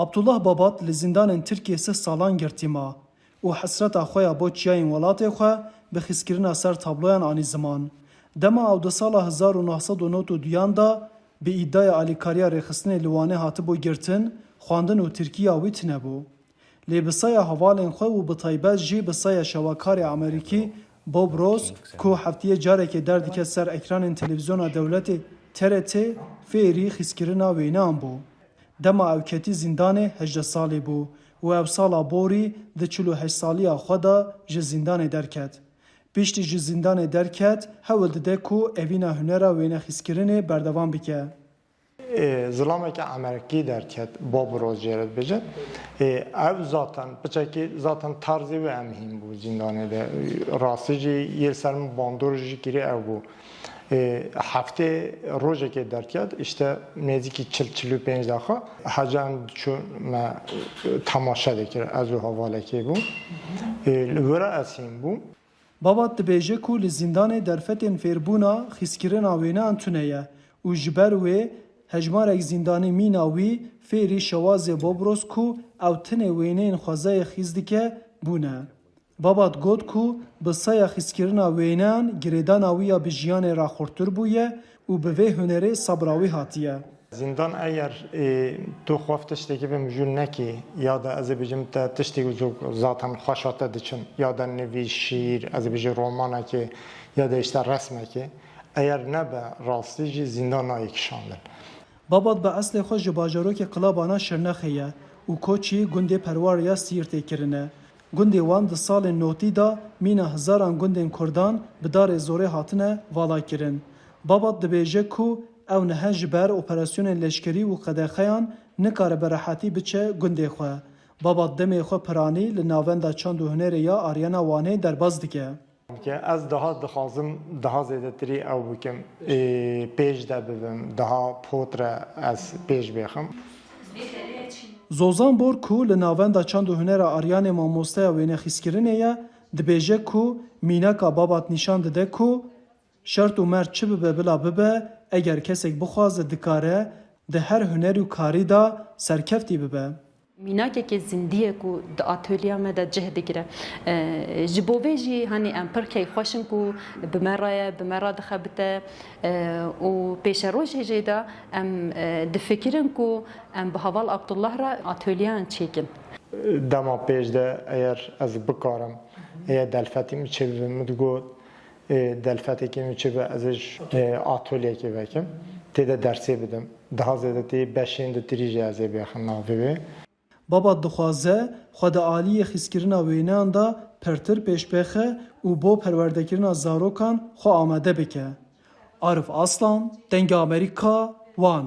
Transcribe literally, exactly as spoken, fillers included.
Abdullah Babat li zîndanên Tirkiyê sih salan girtî ma û hesreta xwe ya bo çiyayên welatê xwe bi xîskirina ser tabloyan anî ziman. Dema ew di sala hezar û neh sed û nod û duyan de bi îdaya alîkariya rêxistinê li Wanê hatibû girtin, xwendin û tirkiya wî tune bû. Lê bi saya hevalên xwe û bi taybet jî bi saya şewakarê Amerîkî Bob Ross, ku heftiyê carekê derdike ser ekranên televîzyona dewletê T R T, fêrî xîskirina wêneyan bû. Dema ew ketî zîndanê hejdeh salî bû û ew sala borî di çil û heşt saliya xwe de ji zîndanê derket. Piştî ji zîndanê derket, hewl dide ku evîna hunera wênexîskirinê berdewam bike. Ê, zilameke Amerîkî derket, Bob Ross jê re dibêje. Ê, ev zaten, piçekî zaten tarzê wê em hîn bû zîndanê de. Rastî jî yê li ser min bandor jî kirî ew bû. Ê, heftê rojekê derket, îşte nêzîkî çil, çil û pênc deqa hecan diçûn me temaşe dikir, ez û hevalekê bû. Ê, li wir ez hîn bûm. Babat dibêje ku li zîndanê derfetên fêrbûna xîskirina wêneyan tune ye û ji ber wê hejmarek zîndanî mîna wî fêrî şewazê Bob Ross ku ew tinê wêneyên xwezayê xîz dike, bûne. Babat got ku bi saya xîskirina wêneyan girêdana wî ya bi jiyanê re xurttir bûye û bi vê hunerê sebra wî hatiye. Zîndan eger ê, tu xwef tiştekî vê mijûl nekî ya da ez ê bijim te tiştî ku zaten xweşa te diçin ya da nivîs, şîîr, ez ê bijî romanekê ya da işte resmekê eger nebe rastî jî zîndan nayê kişandin. Babat bi eslê xwe ji bajarokê Qilabana Şirnexê ye û koçî gundê Perwar ya Sîrtê kirine. Gundê wan di salên notî de mîna hezaran gundên Kurdan bi darê zorê hatine valakirin. Babat dibêje ku ew niha ji ber operasyonên leşkerî û qedexeyan nikare bi rehetî biçe gundê xwe. Babat demê xwe piranî li Navenda Çand û Hunerê ya Aryana Wanê derbas dike. Ez daha dixwazim daha zêdetirî ew bikim, ê, pêş de bibim, daha potre ez pêş bêxim. Zozan Bor ku li Navenda Çand û Hunera Aryanê mamosteya wênexîskirinê ye, dibêje ku mînaka Babat nîşan dide ku şert û mert çi bibe bila bibe, eger kesek bixwaze dikare di her huner û karî de serkeftî bibe. Mînakeke zindî ye ku di atolyeya me de cih digire. E, ji bo vê jî hanî em pir keyfxweş in ku bi me re ye, bi me re dixebite, e, û pêşerojê jê de em, e, difikirin ku em bi heval Abdullah re atolyeyan çêkin. Dema pêş de eger ez bikarim, eger delfetê min çêbibe, min digot, e, delfetekê min çêbe, ez ê ji, e, atolyekê vekim, tê de dersê bidim. Daha zêde tê beşên di tirî jî ez ê bêxim navê wê. Babat dixwaze xwe di aliyê xîskirina wêneyan de pirtir pêş bixe û bo perwerdekirina zarokan xwe amade bike. Arif Aslan, Dengê Amerîka, Wan.